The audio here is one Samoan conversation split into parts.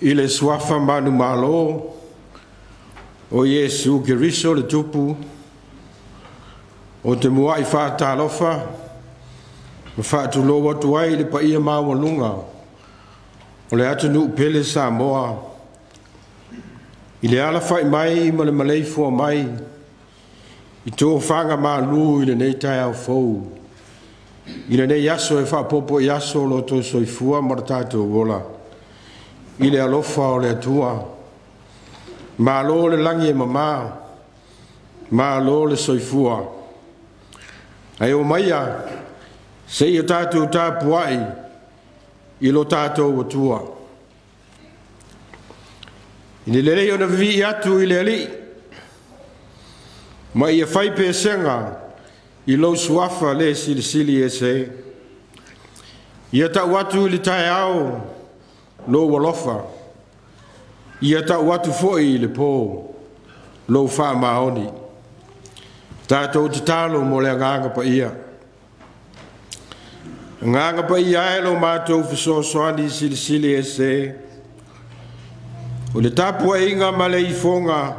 I le suafa manumalo o Iesu Keriso le Tupu, ou te muai faatalofa ma faatulou atu ai i le paia maualuga o le atunuu pele Samoa i le alafai mai ma le maleifua mai i tofaga malu i lenei taeao fou, i lenei aso e faaopoopo i aso o lo outou soifua ma lo tatou ola i le alofa o le Atua. Malo le lagi e mama, malo le soifua. Ae oo maia se i o tatou tapuai i lo tatou Atua. I le lelei ona vivii atu i le Alii ma ia fai pesega i lou suafa le Silisili Ese. Ia tau atu i le taeao lou alofa, ia tau atu foi i le po lou faamaoni. Tatou tatalo mo le agaga paia. Agaga Paia e lo matou fesoasoani silisili ese, o le tapuaiga ma le ifoga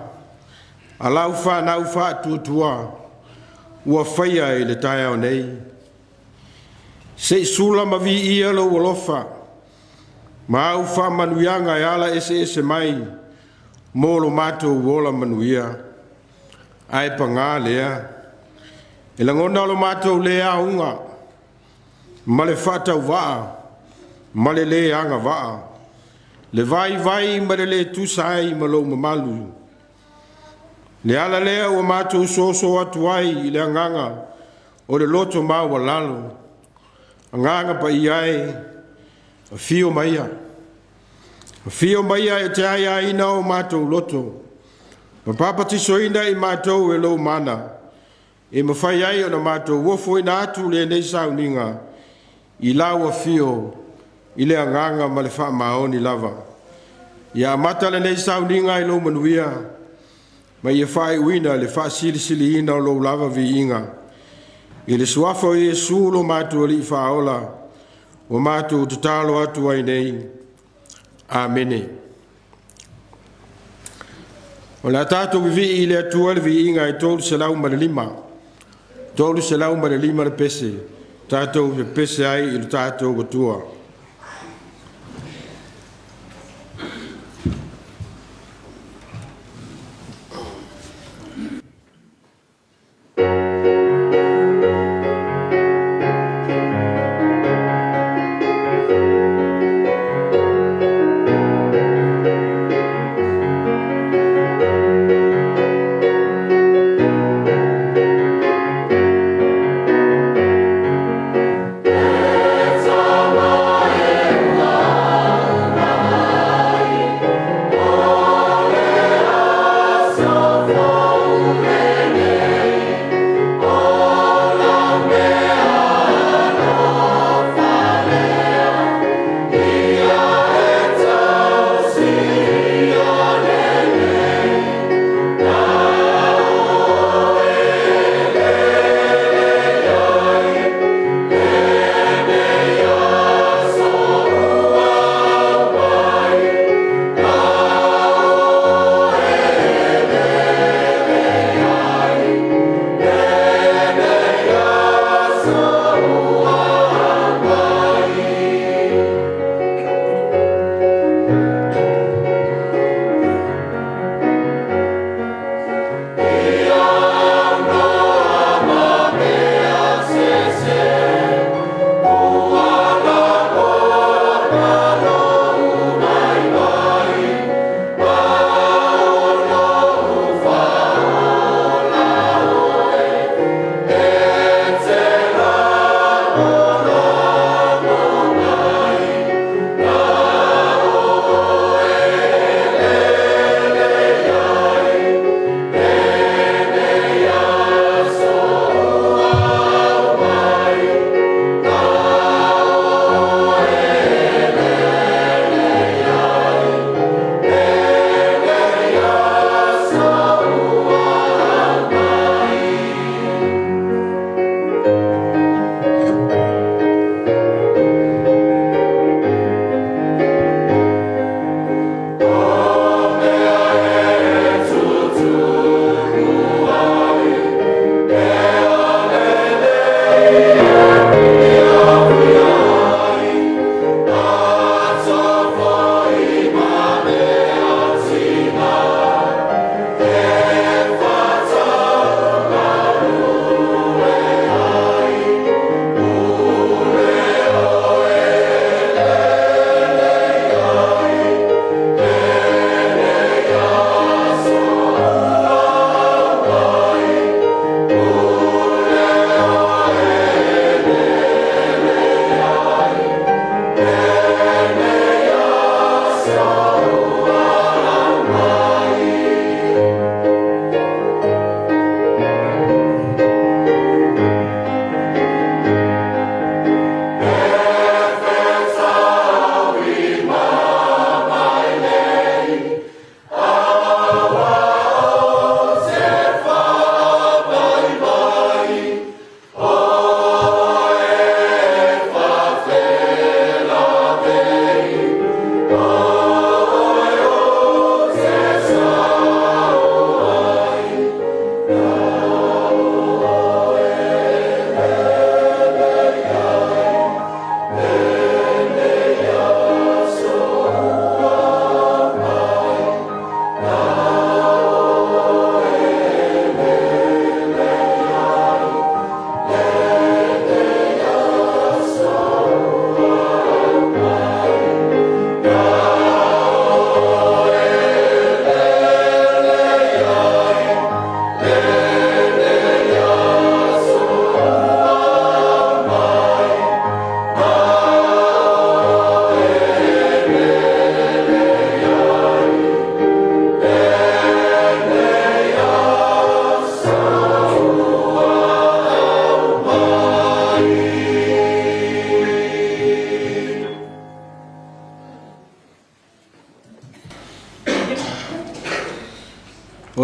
a lau fanau faatuatua ua faia i le taeao nei, se i sula ma viia lou alofa ma au faamanuiaga e ala eseese mai mo lo matou ola manuia. Ae paga lea, e lagona lo matou le auga ma le faatauvaa ma le le agavaa, le vaivai ma le le tusa ai ma lou mamalu. Le ala lea ua matou soso atu ai i le agaga o le loto maualalo, Agaga Paia e, afio maia, afio maia e te aiaina o matou loto, ma papatisoina i matou e lou mana, e mafai ai ona matou ofoina atu lenei sauniga i lau afio i le agaga ma le faamaoni lava. Ia amata lenei sauniga i lou manuia, ma ia faaiuina i le faasilisiliina o lou lava viiga. I le suafa o Iesu lo matou Alii Faaola, ua matou tatalo atu ai nei. Amene. O le a tatou vivii i le Atua i le viiga e 305, 305 le pese, tatou pepese ai i lo tatou Atua.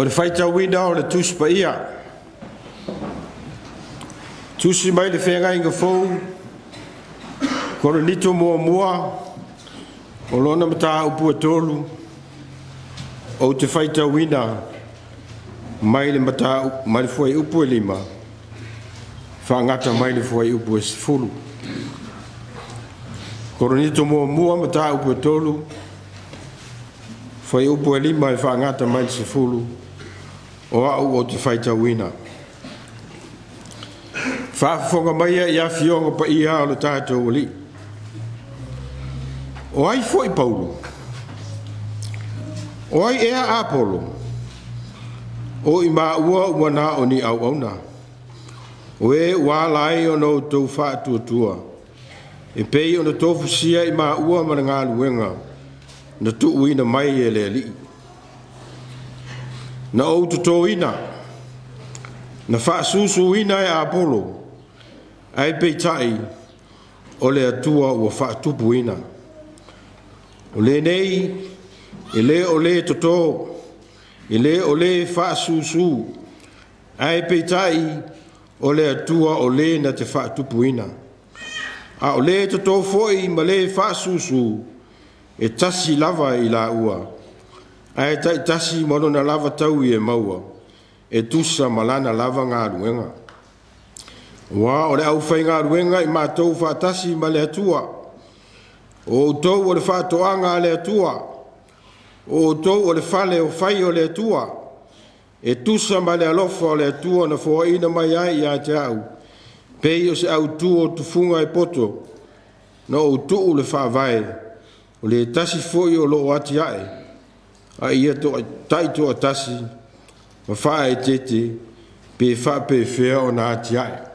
O le faitauina o le Tusi Paia, tusi mai le Feagaiga Fou, Korinito muamua, o lona mataupu e 3, ou te faitauina mai le mataupu mai le fuaiupu e 5 faagata mai le fuaiupu e 10. Korinito muamua, mataupu e 3, fuaiupu e 5 e faagata mai le 10, o au ou te faitauina. Faafofoga maia i afioga paia o le tatou Alii. O ai foi Paulo? O ai ea Apolo? O i maua ua na o ni auauna, o e ua ala ai ona outou faatuatua, e pei ona tofusia i maua ma le galuega na tuuina mai e le Alii. Na ou totoina, na faasusuina e Apolo, ae peitai o le Atua ua faatupuina. O lenei e le o le toto, e le o le faasusu, ae peitai o le Atua o le na te faatupuina. A o le toto foi ma le faasusu, e tasi lava i laua, ae taitasi ma lona lava taui e maua, e tusa ma lana lava galuega. Aua o le aufaigaluega i matou faatasi ma le Atua, o outou o le faatoaga a le Atua, o outou o le fale o fai o le Atua, e tusa ma le alofa o le Atua na foaina mai ai ia te au, pei o se autu o tufuga e poto, na ou tuu le faavae, o le tasi foi o lo o atiae, a ia taitoatasi ma faaeteete pe faapefea ona atiae.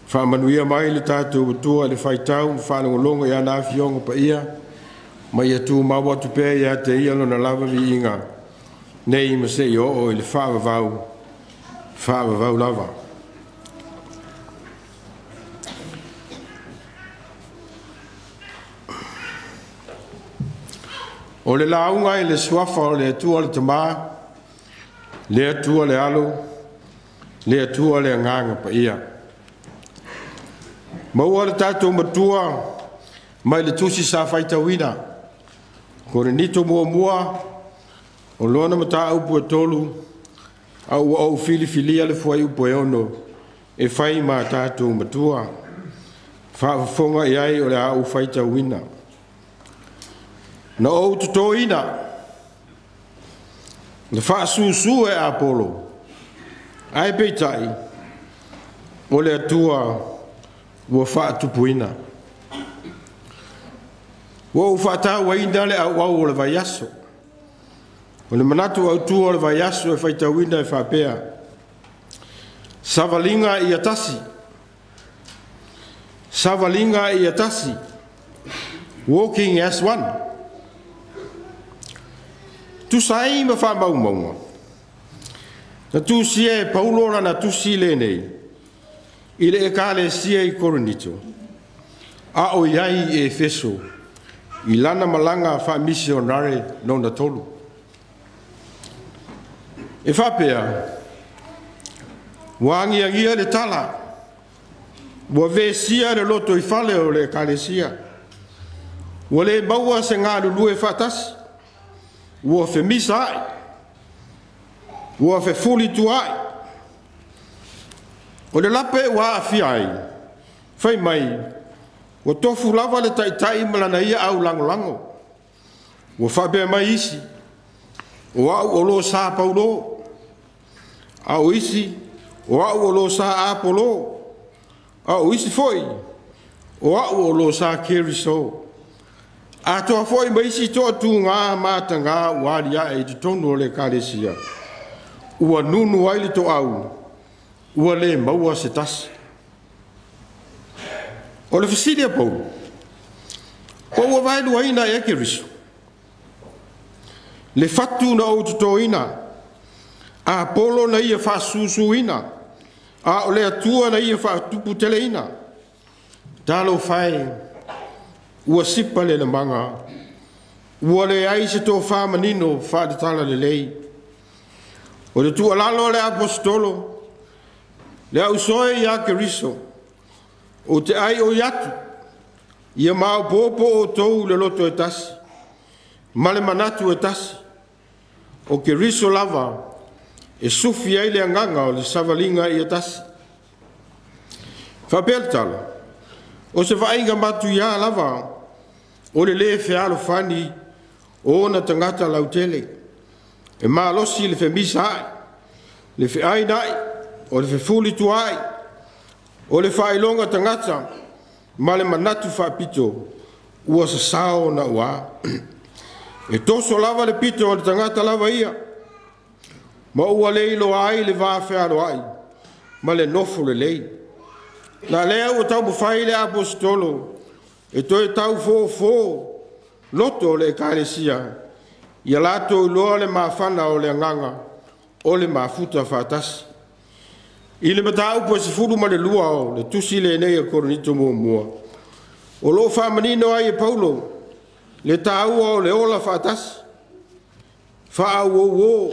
Faamanuia mai le tatou Atua i le faitau ma faalogologo i ana Afioga Paia, ma ia tumau atu pea ia te Ia Lona lava viiga, nei ma seia oo i le faavavau, faavavau lava. O le lauga i le Suafa o le Atua le Tama, le Atua le Alo, le Atua le Agaga Paia. Maua le tatou Matua mai le tusi sa faitauina, Korinito muamua, o lona mataupu e 3, a ua ou filifilia le fuaiupu e 6 e fai ma tatou matua. Faafofoga i ai o le a ou faitauina. Na ou totoina, na faasusu e Apolo, ae peitai, o le Atua ua faatupuina. Ua ou faatauaina le auau o le vaiaso. O le manatu autu o le vaiaso e faitauina e faapea: Savaliga ia tasi, savaliga ia tasi, walking as one. Tusa ai ma faamaumauga, na tusia e Paulo lana tusi lenei i le ekalesia i Korinito, a o i ai i Efeso i lana malaga faamisionare lona tolu. E faapea, ua agiagia le tala, ua vesia le lotoifale o le ekalesia, ua le maua se galulue faatasi, ua femisaai, ua fefulituaai. O le lape ua aafia ai, fai mai ua tofu lava le taitai ma lana ia aulagolago. Ua faapea mai isi, o au o lo sa Paulo, a o isi, o au o lo sa Apolo, a o isi foi, o au o lo sa Keriso. Atoa foi ma isi toatuga mataga ua alia'e i totonu o le ekalesia, ua nunu ai le toau, ua le maua se tasi. O le fesili a Paulo, po ua vaeluaina ea Keriso? Le fatu na ou totoina, Apolo na ia faasusuina, a o le Atua na ia faatuputeleina. Talofa e, ua sipa le lamaga, ua leai se tofa manino faale-talalelei. O le tuualalo a le Aposetolo, le ausoe ia Keriso, ou te aioi atu, ia maopoopo outou i le loto e tasi ma le manatu e tasi. O Keriso lava e sufi ai le agaga o le savaliga ia tasi. Faapea le tala, o se vaaiga matuia lava o le lē fealofani o ona tagata lautele. E malosi le femisaai, le feainai, o le fefulituaai, o le faailoga tagata ma le manatu faapito, ua sasao naua. E toso lava le pito o le tagata lava ia, ma ua le iloa ai le vafealoai ma le nofo lelei. La lea ua taumafai le Aposetolo e toe tau fofo loto o le Ekalesia ia latou iloa le mafana o le agaga o le mafuta faatasi. I le mataupu e 12 o le tusi lenei a Korinito muamua, o lo o faamanino ai e Paulo le taua o le ola faatasi, faaauouo,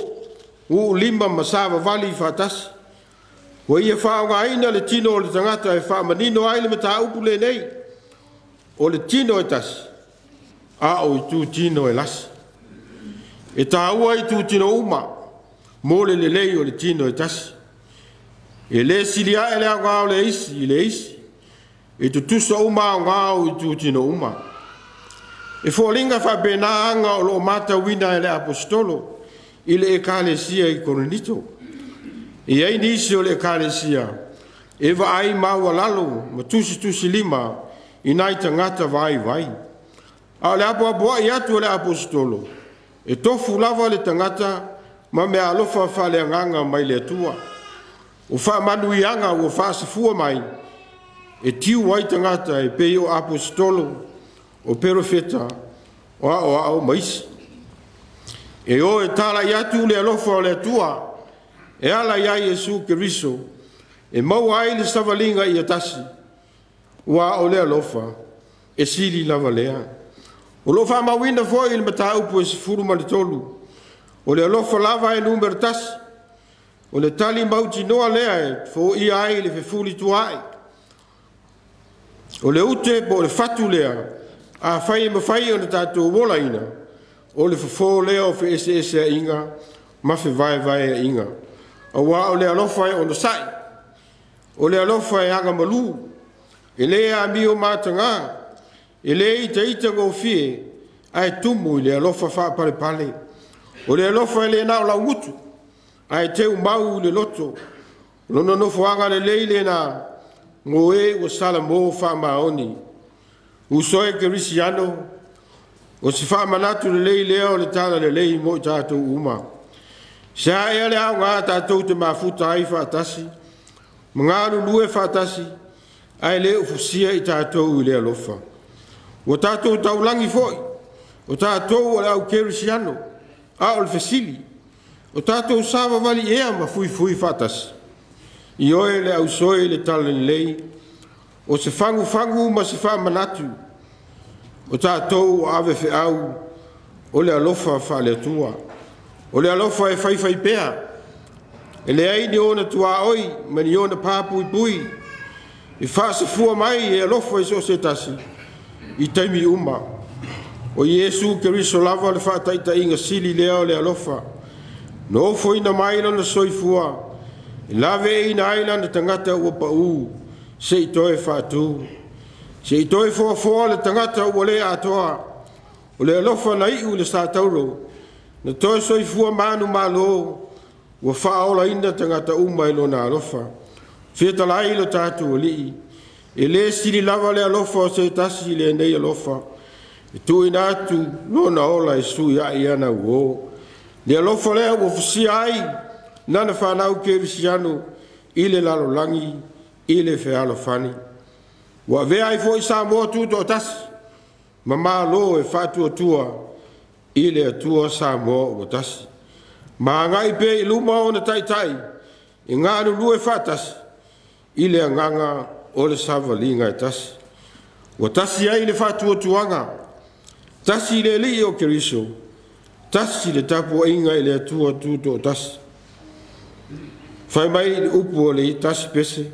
uulima ma savavali faatasi. Ua ia faaaogaina le tino o le tagata e faamanino ai le mataupu lenei, o le tino e tasi, a o itutino e lasi. E taua itutino uma mo le lelei o le tino e tasi. E le sili ae le aoga o le isi i le isi, e tutusa uma aoga o itutino uma. E foliga faapena aga o lo o matauina e le Aposetolo i le Ekalesia i Korinito. E i ai nisi o le Ekalesia e vaai maualalo ma tusitusilima i nai tagata vaivai. A o le apoapoai atu a le Aposetolo, e tofu lava le tagata ma meaalofa faaleagaga mai le Atua. O faamanuiaga ua faasafua mai e tiu ai tagata e pei o aposetolo, o perofeta, o aoao ma isi. E o e talai atu le alofa o le Atua e ala ia Iesu Keriso e maua ai le savaliga ia tasi, aua o le alofa e sili lava lea. O lo o faamauina foi i le mataupu e 13, o le alofa lava e numera tasi, o le tali mautinoa lea e foia ai le fefulituaai. O le ute po o le fatu lea, afai e mafai ona tatou olaina, o le fofo lea o feeseeseaiga ma fevaevaeaiga. Aua o le alofa e onosai, o le alofa e agamalu, e le amio mataga, e le itaita gofie, ae tumu i le alofa faapalepale. O le alofa e le na o laugutu, ae teumau i le loto. O lona nofoaga lelei lena mo e ua salamo faamaoni. Uso e kerisiano, o se faamanatu lelei lea o le talalelei mo i tatou uma. Se a ea le aoga tatou te mafuta ai faatasi ma galulue faatasi, ae le ufusia i tatou i le alofa? Ua tatou taulagi foi, o tatou o le au kerisiano, a o le fesili, o tatou savavali ea ma fuifui faatasi? Ioe le ausoe i le talalelei, o se fagufagu ma se faamanatu, o tatou o ave feau o le alofa faale-Atua. O le alofa e faifaipea, e leai ni ona tuaoi ma ni ona papuipui, e faasafua mai e alofa i so o se tasi i taimi uma. O Iesu Keriso lava o le faataitaiga sili lea o le alofa, na ofoina mai lona soifua e laveaiina ai lana tagata ua pau se i toe faatu, se i toe foafoa le tagata ua le atoa. O le alofa na iu i le satauro, na toe soifua manumalo, ua faaolaina tagata uma i lona alofa. Fetalai lo tatou Alii, e le sili lava le alofa o se tasi i lenei alofa, e tuuina atu lona ola e sui ai ana uo. Le alofa lea ua fusia ai lana fanau kerisiano i le lalolagi i le fealofani. Ua avea ai foi Samoa Tutoatasi ma Malo e faatuatua i le Atua Samoa ua tasi, ma agai pea i luma ona taitai e galulue faatasi i le agaga o le savaliga e tasi. Ua tasi ai le faatuatuaga, tasi le Alii o Keriso, tasi le tapuaiga i le Atua Tutoatasi. Fai mai le upu o le tasi pese,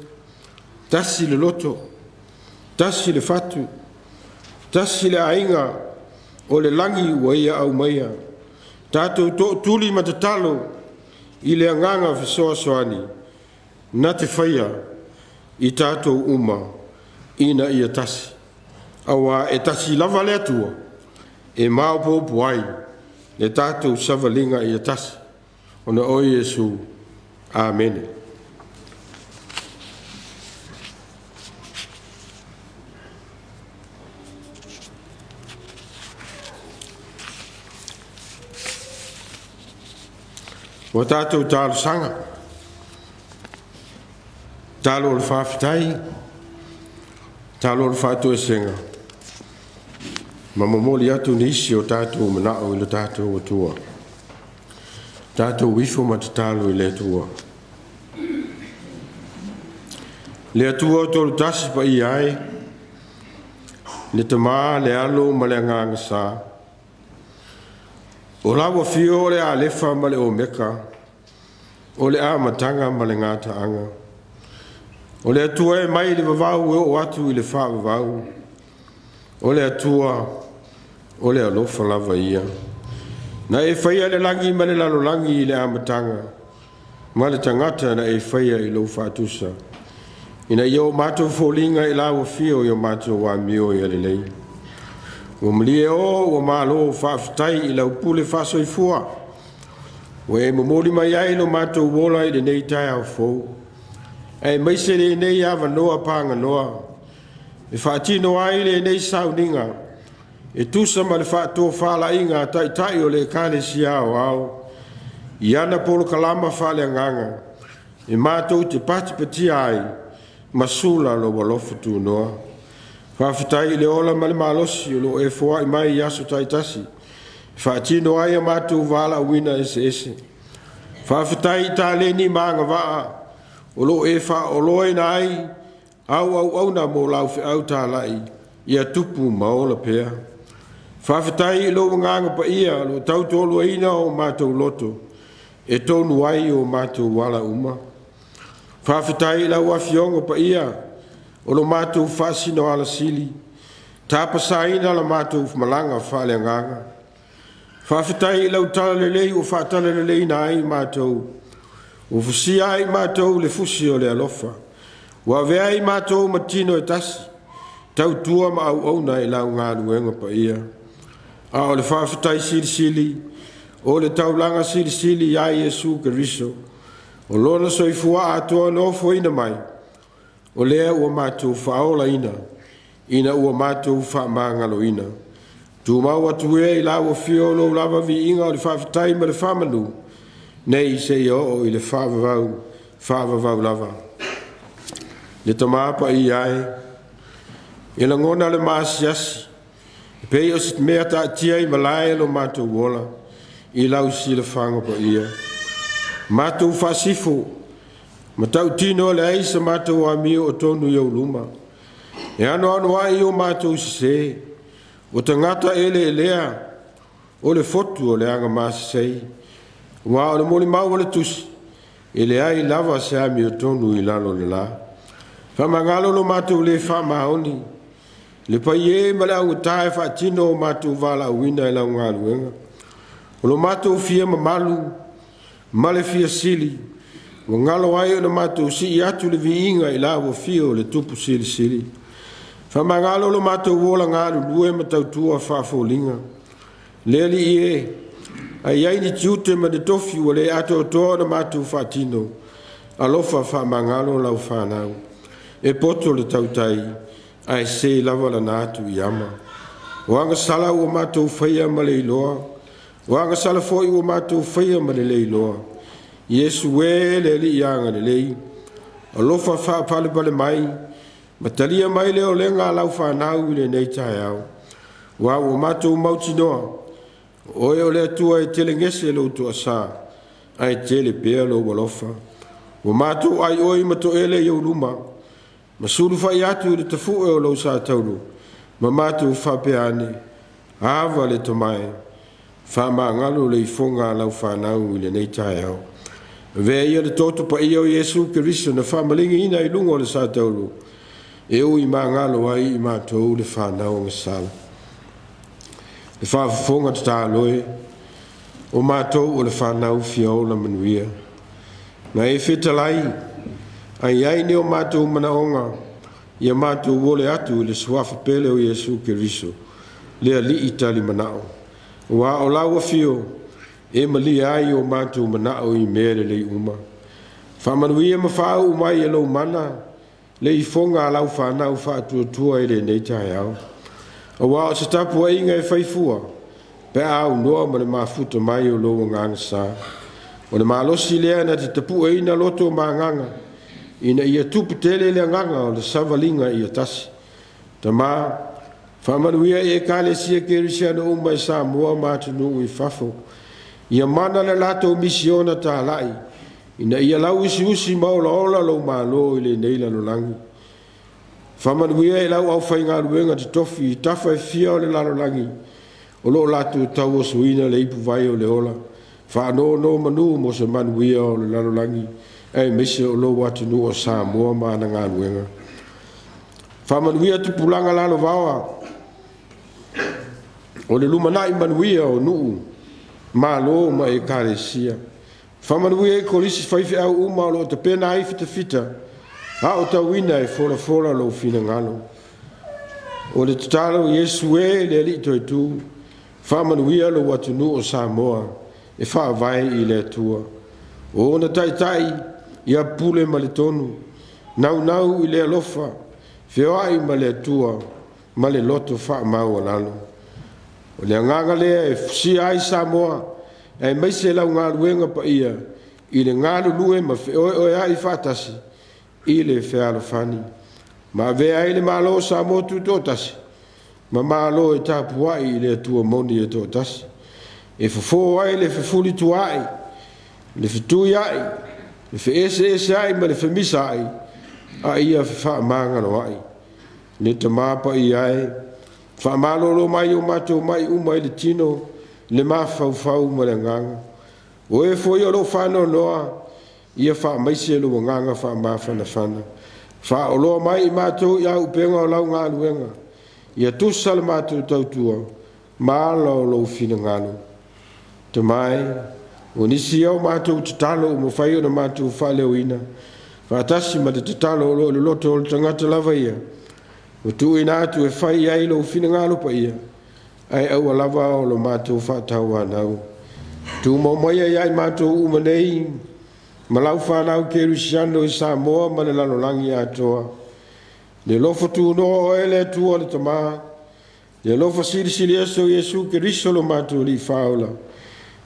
tasi le loto, tasi le fatu, tasi le aiga o le lagi ua ia aumaia. Tatou to'atuli ma tatalo i le agaga fesoasoani na te faia i tatou uma ina ia tasi. Auā e tasi lava le Atua e maopoopo ai le tatou savaliga ia tasi, ona o Iesu. Amene. Ua tatou talosaga, talo o le faafetai, talo o le faatoesega, ma momoli atu nisi o tatou manao i lo tatou Atua. Tatou ifo ma tatalo i le Atua. Le Atua o Tolu Tasi paia e, le Tama, le Alo ma le Agaga Sa, o lau afio o le Alefa ma le Omeka, o le Amataga ma le Gataaga. O le Atua e mai le vavau e oo atu i le faavavau, o le Atua o le alofa lava ia. Na e faia le lagi ma le lalolagi i le amataga, ma le tagata na e faia i lou faatusa, ina ia o matou foliga i lau afio i o matou amio ia lelei. Ua malie o ua malo faafetai i lau pule faasoifua, ua e momoli mai ai lo matou ola i lenei taeao fou, aemaise lenei avanoa paganoa e faatino ai lenei sauniga e tusa ma le faatofalaiga a Taitai o le Ekalesia Aoao i ana polokalama faaleagaga e matou te patipatia ai ma sula Lou alofa tunoa. Faafetai i le ola ma le malosi o lo o e foai mai i aso taitasi e faatino ai a matou valaauina eseese. Faafetai i taleni ma agavaa o lo o e faaoloaina ai au auauna mo lau feau talai ia tupu ma ola pea. Faafetai i lou Agaga Paia o lo o tautoaluaina o matou loto e tonu ai o matou ala uma. Faafetai i lau Afioga Paia o lo matou faasinoala Sili, tapasaina la matou malaga faaleagaga. Faafetai i lau talalelei ua faatalaleleiina ai matou, ua fusia ai matou i le fusi o le alofa, ua avea ai matou ma tino e tasi, tautua ma auauna i lau galuega paia. A o le faafetai silisili, o le taulaga silisili ia Iesu Keriso, o Lona soifua atoa na ofoina mai, o lea ua matou faaolaina ina ua matou faamagaloina. Tumau atu ea i lau afio lou lava viiga o le faafetai ma le faamanu, nei seia oo i le faavavau, faavavau lava. Le Tama Paia e, e lagona le maasiasi e pei o se mea taatia i malae lo matou ola i lau silafaga paia. Matou faasifo ma tautino e leai sa matou amio o tonu i ou luma. E anoano ai o matou sesē, o tagata eleelea, o le fotu o le agamasasei. Aua o le molimau a le Tusi, e leai lava se amiotonu i lalo o le la. Faamagalo lo matou le faamaoni, le paiē ma le augatā e faatino o matou valaauina i lau galuega. O lo matou fia mamalu ma le fia sili, ua galo ai ona matou sii atu le viiga i lau afio le Tupu Silisili. Faamagalo lo matou ola galulue ma tautua faafoliga. Le Alii e, a i ai ni tiute ma ni tofi ua le atoatoa ona matou faatino, alofa faamagalo lau fanau. E poto le tautai ae sese lava lana atu i ama. O agasala ua matou faia ma le iloa, o agasala foi ua matou faia ma le le iloa. Iesu e le Alii agalelei, alofa faapalepale mai ma talia mai le olega a lau fanau i lenei taeao. Aua ua matou mautinoa, o Oe o le Atua e telegese lou toasa, ae tele pea lou alofa. Ua matou aioi ma toele i ou luma, ma sulufai atu i le tafue o lou sa tauro, ma matou faapea ane, Ava le Tama e, faamagalo le ifoga a lau fanau i lenei taeao. Avea ia le toto paia o Iesu Keriso na faamaligiina i luga o le satauro e ui magalo ai i matou le fanau agasala. Le faafofoga tatalo e, o matou o le fanau fia ola manuia. Na e fetalai, a i ai ni o matou manaoga, ia matou ole atu i le suafa pele o Iesu Keriso, le Alii talimanao. Aua o lau afio e malie ai o matou manao i mea lelei uma. Faamanuia ma faauu mai e lou mana le ifoga a lau fanau faatuatua i lenei taeao. Aua o se tapuaiga e faifua pe a aunoa ma le mafuta mai o lou agaga sa. O le malosi lea na te tapueina loto ma agaga, ina ia tupu tele le agaga o le savaliga ia tasi. Tama, faamanuia i Ekalesia Kerisiano uma i Samoa ma atunuu i fafo. Ia mana le latou misiona talai, ina ia lauusiusi ma olaola lou malo i lenei lalolagi. Faamanuia i lau aufaigaluega totofi i tafa e fia o le lalolagi o lo o latou tauasuina le ipuvai o le ola, faanonomanu mo se manuia o le lalolagi, aemaise o lou atunuu o Samoa ma ana galuega. Faamanuia tupulaga lalovaoa o le lumanai manuia o nuu, malo ma ekalesia. Faamanuia i kolisi faifeau uma o lo o tapena ai fitafita aotauina e folafola lou finagalo. O le tatalo i Iesu e le Alii toetu, faamanuia lou atunuu o Samoa e faavae i le Atua. O ona taitai ia pule ma le tonu, naunau i le alofa, feoai ma le Atua ma le loto faamaualalo. O le agaga lea e fusia ai Samoa, aemaise lau galuega paia i le galulue ma feoeoeai faatasi i le fealofani, ma avea ai le Malo o Samoa Tutoatasi ma Malo e tapuai i le Atua moni e toatasi, e fofo ai le fefulituaai, le fetuiai, le feeseeseai ma le femisaai, a ia fefaamagaloai. Le Tama Paia e, faamalolo mai o matou mai uma i le tino, le mafaufau ma le agaga. O e foi o lo o faanoanoa, ia faamaise lou agaga faamafanafana. Faaoloa mai i matou i auupega o lau galuega, ia tusa le matou tautua ma ala o lou finagalo. Tama e, o nisi o matou tatalo ua mafai ona matou faaleoina, faatasi ma le tatalo o lo o i le loto o le tagata lava ia, ua tuuina atu e fai i ai lou finagalo paia, ae aua lava o lo matou faatauanau. Tumau maia ia i matou uma nei, ma lau fanau kerisiano i Samoa ma le lalolagi atoa, le alofa tunoa o Oe le Atua le Tama, le alofa silisili ese o Iesu Keriso lo matou Alii Faaola,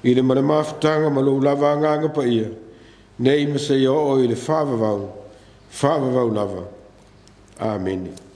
i le ma le mafutaga ma lou lava Agaga Paia, nei ma seia oo i le faavavau, faavavau lava. Amene.